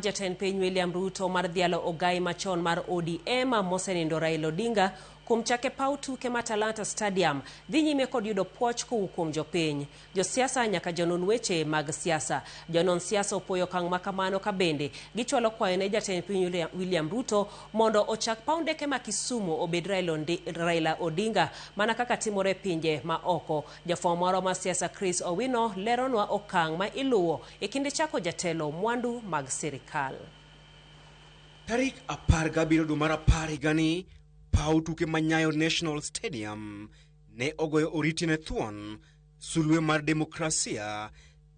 Jatend piny William Ruto mar dhialo ogai machon mar ODM mosenindo Raila Odinga kuom chake paw tuke ma Talanta Stadium dhi nyime kod yudo puoch kowuok kuom jopiny, josiasa nyaka jonon weche mag siasa. Jonon siasa opuoyo okang' ma kamano ka bende gichwalo kwayo ne jatend piny William Ruto mondo ochak paw ndeke ma Kisumu obed Raila Odinga mana kaka timore e pinje ma oko. Jafwambo marwa mar siasa Chris Owino leronwa okang' ma iluwo e kinde chako jatelo mwandu mag sirikal. Tarik 17 dwe mar 10 higani, paw tuke ma Nyayo National Stadium ne ogoyo oriti ne thuon sulwe mar demokrasia,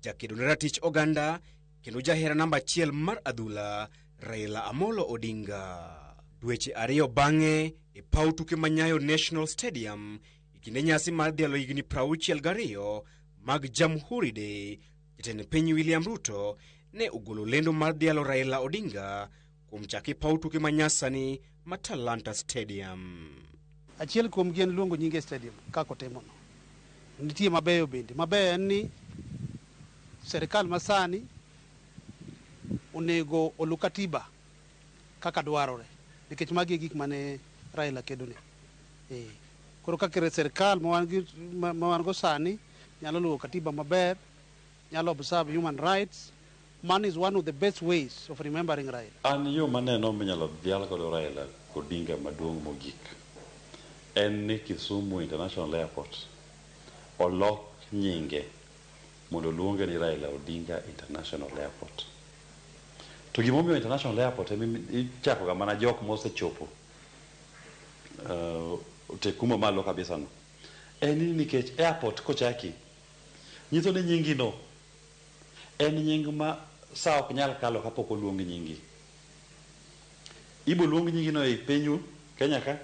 jakedo ne ratich oganda kendo jahera namba achiel mar adhula Raila Amolo Odinga. Dweche ariyo bang'e e paw tuke ma Nyayo National Stadium e kinde nyasi mar dhialo higni 62 mag Jamhuri Day, jatend piny William Ruto ne ogolo lendo mar dhialo Raila Odinga kuom chake paw tuke ma nyasani ma Talanta Stadium. Achiel kuom gi en luongo nyinge stadium kaka otimono. Nitie mabeyo bende. Mabeyo en ni serikal masani onego olu katiba kaka dwarore nikech magi e gik mane Raila kedone. Koro kaka serikal ma wan go sani nyalo luwo katiba maber, nyalo observe human rights. Man is one of the best ways of remembering Raila. An yo maneno minyalo dhial godo Raila Odinga maduong' mogik en ni Kisumu International Airport olok nyinge mondo oluonge ni Raila Odinga International Airport. To gimomiyo International Airport ema ichako ga mana jok mosechopo te kuma malo kabisa no. En ni nikech airport kochaki nyiso ni nyingi no en nying ma sa ok nyal kalo kapok oluong nyingi. Ibo luong nyingi no e pinyu Kenya ka,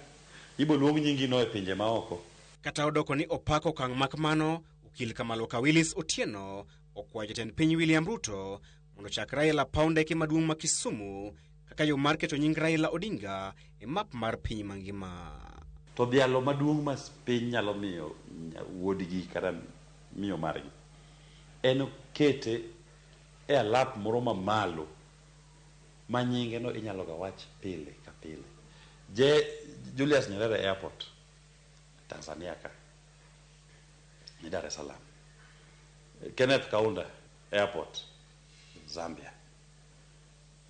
ibo luong nyingi no e pinje maoko. Kata odoko ni opako okang' mak mano, okil Kamaloka Willis Otieno okwayo jatend piny William Ruto mondo ochak Raila paw ndeke maduong' ma Kisumu kaka yo mar keto nying Raila Odinga e map mar piny mangima. To dhialo maduong' ma piny nyalo miyo wuodgi kata miyo margi en kete e alap moro mamalo ma nyinge no inyalo ga wach pile ka pile. Je Julius Nyerere Airport Tanzania ka ni Dar es Salaam. Kenneth Kaunda Airport Zambia.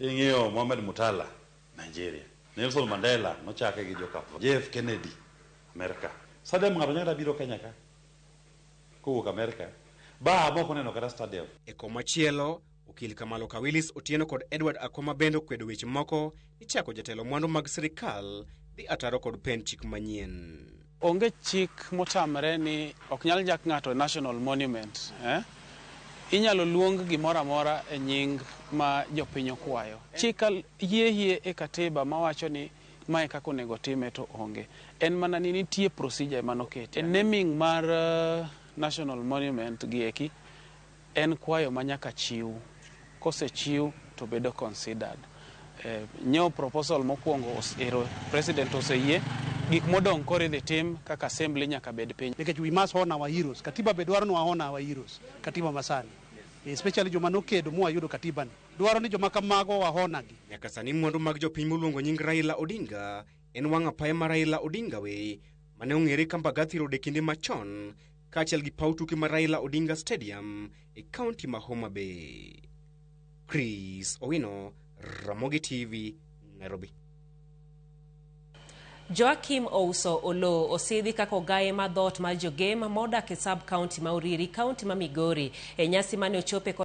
Ing'iyo Mohamed Murtala Nigeria. Nelson Mandela nochake gi joka JF Kennedy America. Stadium ng'ato nyalo biro Kenya ka kowuok America ba mok oneno kata stadium. E komachielo, okil Kamaloka Willis Otieno kod Edward Akoma bende okwedo weche moko ni chako jatelo mwandu mag sirikal dhi ataro kod pend chik manyien. Onge chik motamre ni ok nyal jak ng'ato national monument. Inyalo luong gimoro amora e nying ma jopiny okwayo. Chik yie e katiba mawacho ni mae kaka onego time to onge. En mana ni nitie procedure manoketi. Naming mar national monument gi eki en kwayo ma nyaka chiw. Kosechiw to bedo considered. Nyo proposal mokwongo ero president oseyie, gik modong' koro idhi tim kaka assembly nyaka bed piny. Nikech we must honor our heroes. Katiba be dwaro ni wa honor our heroes. Katiba masani. Especially joma nokedo mwayudo katiba ni. Dwaro ni joma kamago wa honor gi. Nyaka sani mwandu mag jopiny moluongo nying Raila Odinga en wang' apaya mar Raila Odinga Way mane ong'ere ka Mbagathi Road e kinde machon kaachiel gi paw tuke mar Raila Odinga Stadium e kaunti ma Homa Bay. Chris Owino, Ramogi TV, Nairobi. Joakim Ouso Oloo osidhi kaka ogaye ma dhoot mar Jogem modak e sub county ma Uriri, kaunti ma Migori. E nyasi mane ochope